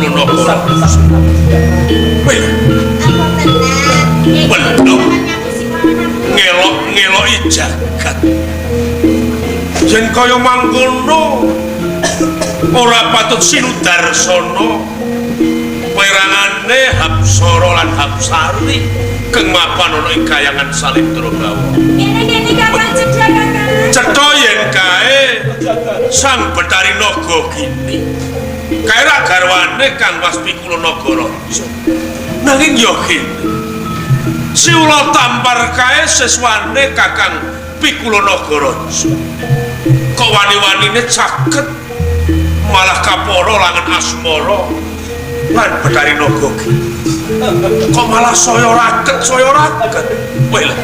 Pikula Nagara. Weh, Belum. Ngelok-ngeloki jagat. Yen kaya mangkono ora patut Sinudarsana perangane Hapsara lan Hapsari kang mapan ana ing kayangan Salindrabawa. Kene-kene kakang cedha kakang. Cetha yen kae Sang Bathari Naga gini. Kae ra garwane Kang Mas Pikula Nagaraja. Nanging ya gini. Siula tampar kae siswane Kakang Pikula Nagaraja. Kok wani-wanine caket malah kapara langen asmara lan Bathari Naga gini. Kok malah saya raket. Weh lah.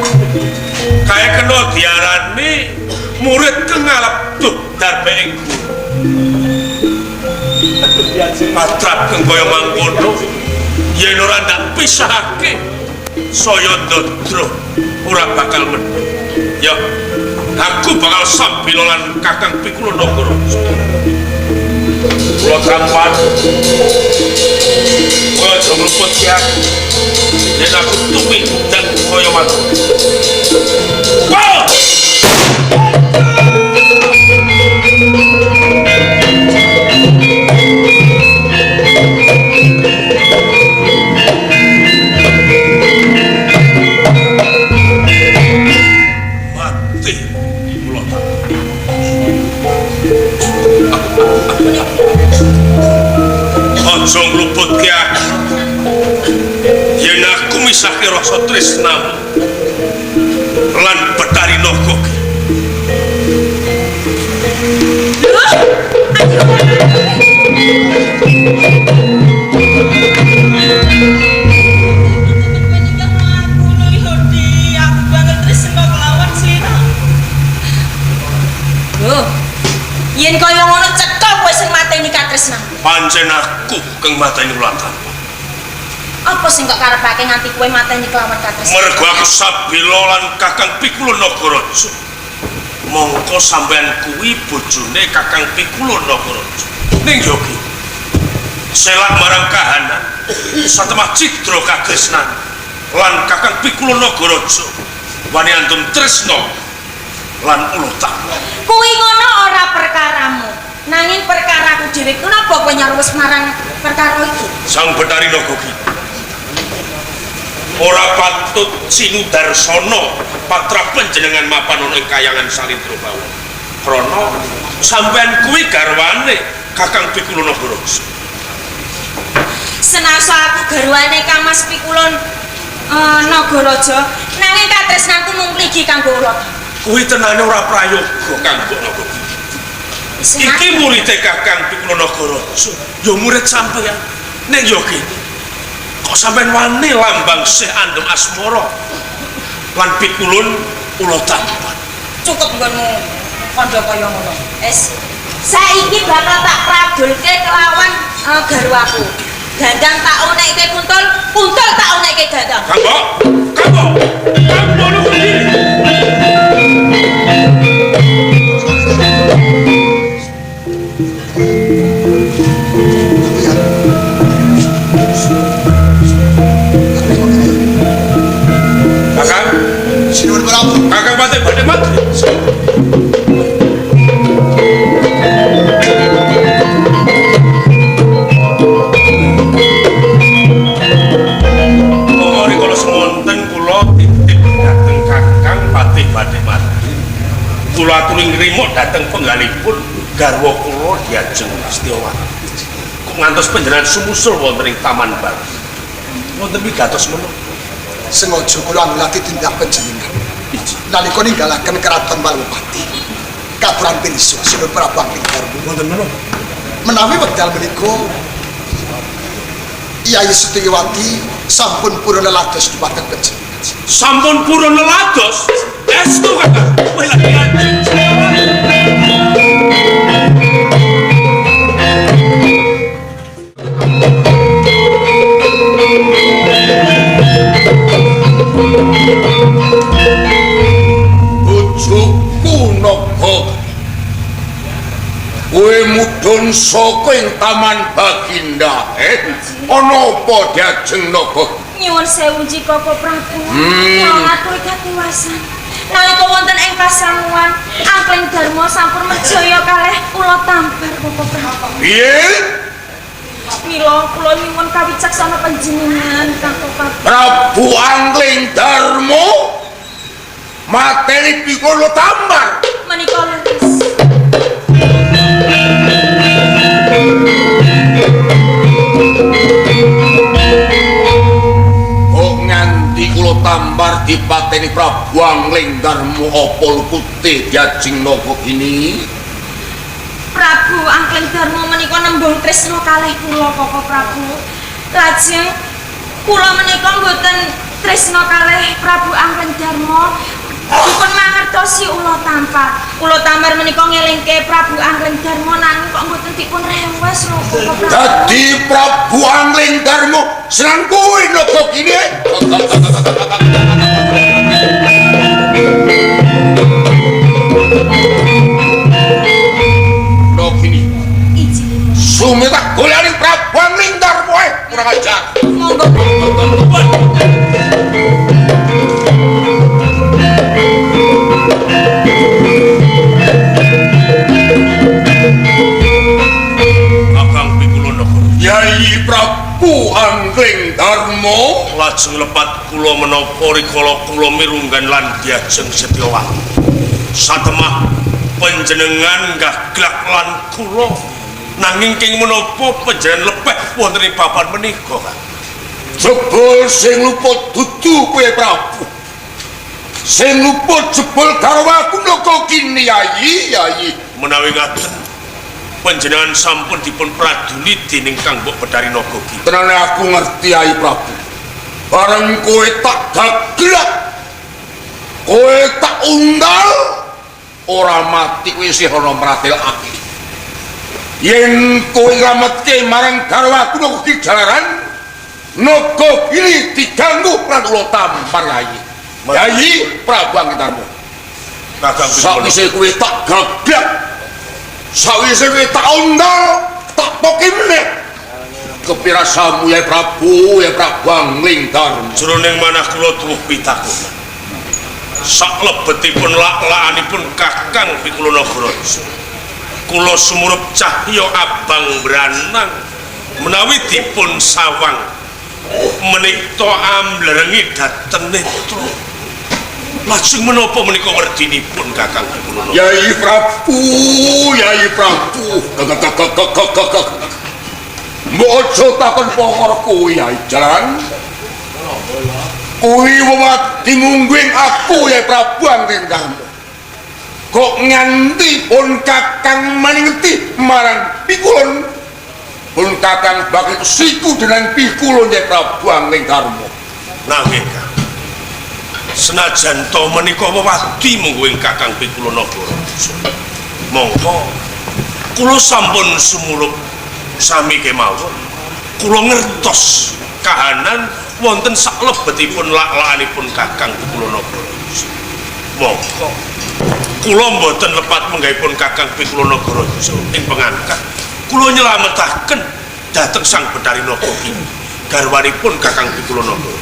Kae kena diarani murid kang ngalep duh darbe ing guru. Patrap kang kaya mangkono yen ora ndak pisahake saya ndodro ora bakal meneh. Ya, aku bakal sambila lan Kakang Pikula Nagaraja. Kula tampan. Kowe aja ngluputke aku. Yen aku tumindak kaya mangkono. Wah! Mati kula tak. Aja ngluputke aku. Yen aku misahke rasa tresnamu lan Bathari Naga. Loh, yen kaya ngono cetha kowe sing mateni katresnan. Pancen aku kang mateni Ulatan. Apa sing kok karepake nganti kowe mateni kelawan katresnan? Mergo aku sabila lan Kakang Pikula Nagaraja. Mongko sampean kuwi bojone Kakang Pikula Nagaraja. Ning yo ki selak marang kahanan satemah cidra katresnan lan Kakang Pikula Nagaraja wani antum tresna lan Ulatan. Kuwi ngono ora perkaramu. Nanging perkaraku dhewe kenapa kowe nyarwes marang perkara iki? Sang Bathari Naga ki ora patut Sinudarsana patra panjenengan mapan ana ing kayangan Salindrabawa. Krana sampean kuwi garwane Kakang Pikula Nagaraja. Senasa aku garwane Kang Mas Pikula Nagaraja, nanging katresnanku mung mligi kanggo Ulatan. Kuwi tenane ora prayoga kanggo Naga. Iki muride Kakang Pikula Nagaraja, ya murid sampeyan. Ning ya kene kok sampeyan wani lambang sih andhem asmara lan pikulun Ulatan. Cukup nggonmu kandha kaya ngono. Wis, saiki bakal tak pradulke kelawan garwaku. Gandang tak unekke kuntul, kuntul tak unekke gandang. Kanggo, kanggo, kanggo nuwun diri. Kakang, Sinuwun Prabu. Kakang Patih badhe mati. Monggo rikala semonten kula titip dhateng Kakang Patih badhe mati. Kula aturi ngrimo dhateng penggalipun garwa kula Diajeng Setyawati. Kok ngantos panjenengan sumusul wonten ing Taman Bali. Wonten wigatos menapa? Sengaja kula nglati tindak panjenengan. Nalika ninggalaken Keraton Malwapati, katuran pirsa Sinuwun Prabu angling garwa. Wonten menapa? Menawi wekdal menika Yayi Setyawati sampun purun lelados dumateng panjenengan. Sampun purun lelados? Estu Kakang. Weh lagi Diajeng Setyawati. Bojoku Naga, kowe mudhun Ajeng saka ing Taman Baginda. Ana apa diajeng naga? Nyuwun sewu Jikoko Prabu. Nyuwun atur katiwasan. Nalika wonten ing pasamuan, Angling Darma sampun merjaya kalih kula Tambar Koko Prabu. Piye? Mila kula nyuwun kawicaksana panjenengan Koko Prabu. Prabu Angling Darma mateni Pikula Tambar. Menika leres. Kok nganti kula Tambar dipateni Prabu Angling Darma apa lupute diajeng naga kini? Prabu Angling Darma menika nembung tresna kalih kula Koko Prabu. Lajeng kula menika mboten tresna kalih Prabu Angling Darma. Dipun mangertosi ula Tambar. Ula Tambar menika ngelingke Prabu Angling Darma nanging kok mboten dipun rewes lho Koko Prabu. Dadi Prabu Angling Darma seneng kowe naga kini. Naga kini. Sumi tak golekane Prabu Angling Darma kurang ajar. Monggo. Kakang Pikula Nagara. Yai Prabu Angling Darma lajeng lepat kula menapa rikala kula mirunggan lan diajeng Setyawati. Satemah panjenengan gaglak lan kula nanging king menapa panjenengan lepeh wonten ing papan menika, Kang? Jebul sing luput dudu kowe Prabu. Sing luput jebul garwaku naga kini Yai, Yai. Menawi ngaten panjenengan sampun dipun praduli dening Kang Mbok Bedari Naga ki. Tenane aku ngerti Yai Prabu. Bareng kowe tak gaglak, kowe tak undal, ora mati kowe isih ana mratelake. Yen kowe nglametke marang garwaku naga ki jalaran naga kini diganggu lan kula Tampar Yai. Yai Prabu Angling Darma. Kakang sakwise kowe tak gaglak, sawise kowe tak undal, tak toki meneh. Kepirasamu Yai Prabu, Yai Prabu Angling Darma. Jroning manah kula tuwuh pitakonan. Saklebetipun lak-lakanipun Kakang Pikula Nagara. Kula sumurup cahya abang branang menawi dipun sawang menika amblerengi dhateng netra. Lajeng menapa menika werdinipun Kakang Pikula Nagara? Yai Prabu, Yai Prabu. Mbok aja takon perkara kuwi Yai Jalan. Kuwi wewadi mungguing aku Yai Prabu Angling Darma. Kok nganti pun Kakang maningeti marang pikulun. Pun Kakang bakal siku dening pikulun Yai Prabu Angling Darma. Nanging Kang, senajan to menika wewadi mungguing Kakang Pikula Nagara. Mongko kula sampun sumurup sami kemawon. Kula ngertos kahanan wonten saklebetipun lak-lakanipun Kakang Pikula Nagara. Mongko kula mboten lepat menggahipun Kakang Pikula Nagara ing pengangkat. Kula nyelametaken dhateng Sang Bedari Naga kini. Garwanipun Kakang Pikula Nagara.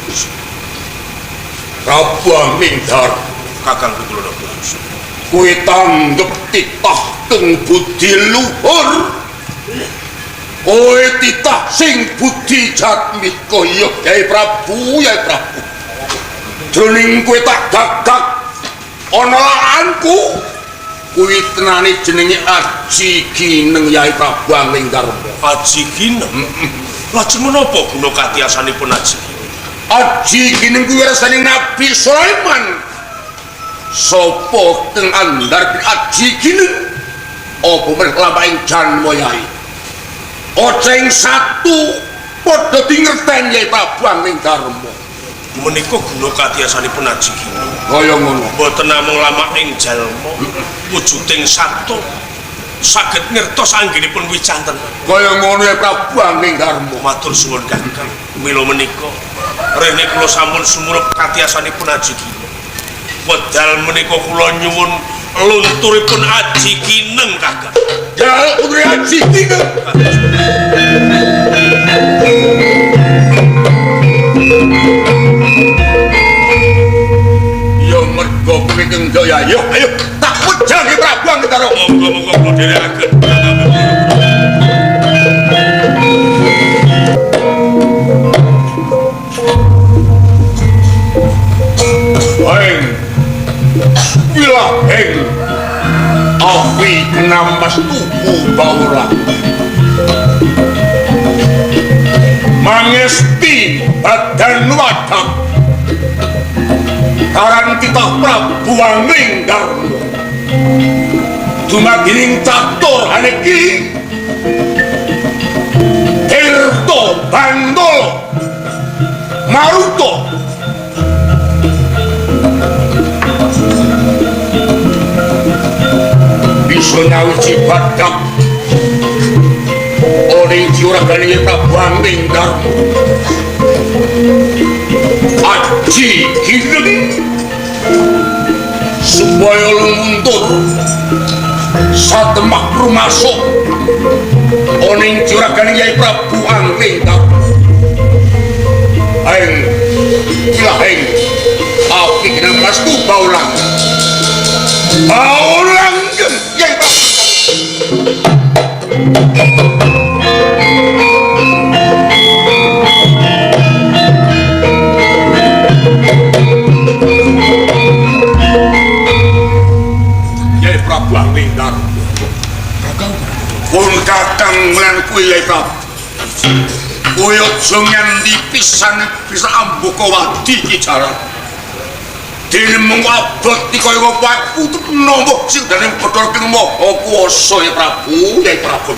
Prabu Angling Darma. Kakang Pikula Nagara. Kowe tanggep titah keng budi luhur. Kowe titah sing budi jatmika ya Yai Prabu, Yai Prabu. Jroning kowe tak gagak ana laanku kuwi tenane jenenge Aji Gineng Yai Prabu Angling Darma. Aji Gineng? Lajeng menapa guna katiyasanipun Aji Gineng? Aji Gineng kuwi warasaning Nabi Sulaiman. Sapa kang andhar bin Aji Gineng? Apa meneh lampahing janma Yai? Oceng satu padha dingerten Yai Prabu Angling Darma. Menika guna katiyasanipun Aji Gineng. Kaya ngono. Mboten namung lamaking jalma, wujuding sato saged ngertos anggenipun wicanten. Kaya ngono ya Prabu Angling Darma. Matur suwun Kakang. Mila menika rene kula sampun sumurup katiyasanipun Aji Gineng. Wedal menika kula nyuwun lunturipun Aji Gineng Kakang. Jaluk putri Aji Gineng. Ya mergo kowe keng Jaya, ayo ayo tak wejangi Prabu Anglingdarma. Monggo-monggo kula dherekaken. Heng Wilah heng api kenamas tuku baulah mangesti badan wadak karan titah Prabu Anglingdarma dumadining catur haneki Tirta Bandala Maruta bisa nyawiji badak oleh juragane Prabu Anglingdarma Aji Gineng supaya luntur satemak rumasuk oning juragane Kyai Prabu Anglingdarma. Heng ilaheng api kena mastu baulang baulang Kyai Prabu. Kyai Prabu Anglingdarma pun kakang lan kuwi Kyai Prabu kowe aja nganti pisan bisa ambuka wadi ki jaran dene mung abot iki kaya apa aku nampa sing dene Bathara Keng Maha Kuwasa ya Prabu Kyai Prabu.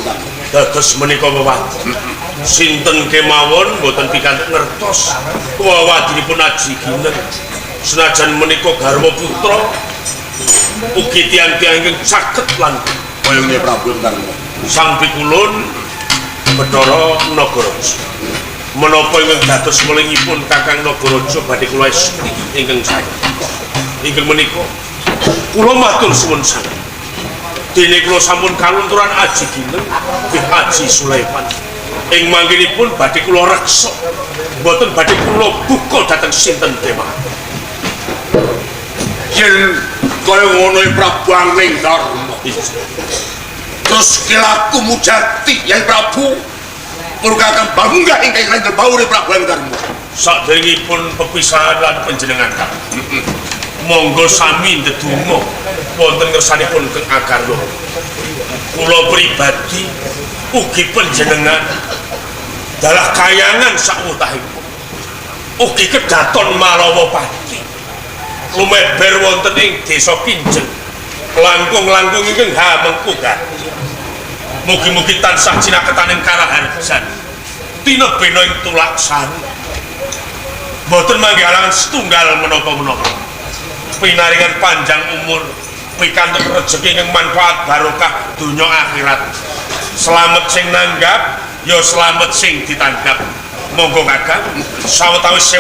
Dados menika wewadi sinten kemawon mboten pikantuk ngertos wewadinipun Aji Gineng senajan menika garwa putra ugi tiyang-tiyang ingkang caket lan kaya ngene Prabu Anglingdarma. Sang pikulun Bathara Nagaraja menapa ingkang dados melingipun Kakang Nagaraja badhe kula esti ingkang sae ingkang menika kula matur suwun sanget dene kula sampun kalunturan Aji Gineng bih Aji Sulaiman ing mangkinipun badhe kula reksa mboten badhe kula buka dhateng sinten kemawon. Yen kaya ngono Prabu Anglingdarma terus kilaku mujati Kyai Prabu purkakan bangunggah ingkang rengkel baure Prabu Anglingdarma. Saderengipun pepisahan lan panjenengan monggo sami ndedonga wonten ngersanipun Keng Akarya. Kula pribadi ugi panjenengan dalah kayangan sawutahipun ugi kedaton Malawapati lumeber wonten ing desa Kinjeng langkung-langkung ingkang hamengku gati. Mugi-mugi tansah cinaketaning karaharjan tinebena ing tulaksari mboten manggi halangan setunggal menapa-menapa pinaringan panjang umur pikantuk rejeki ingkang manfaat barokah donya akhirat. Slamet sing nanggap ya slamet sing ditanggap. Monggo Kakang sawetawis.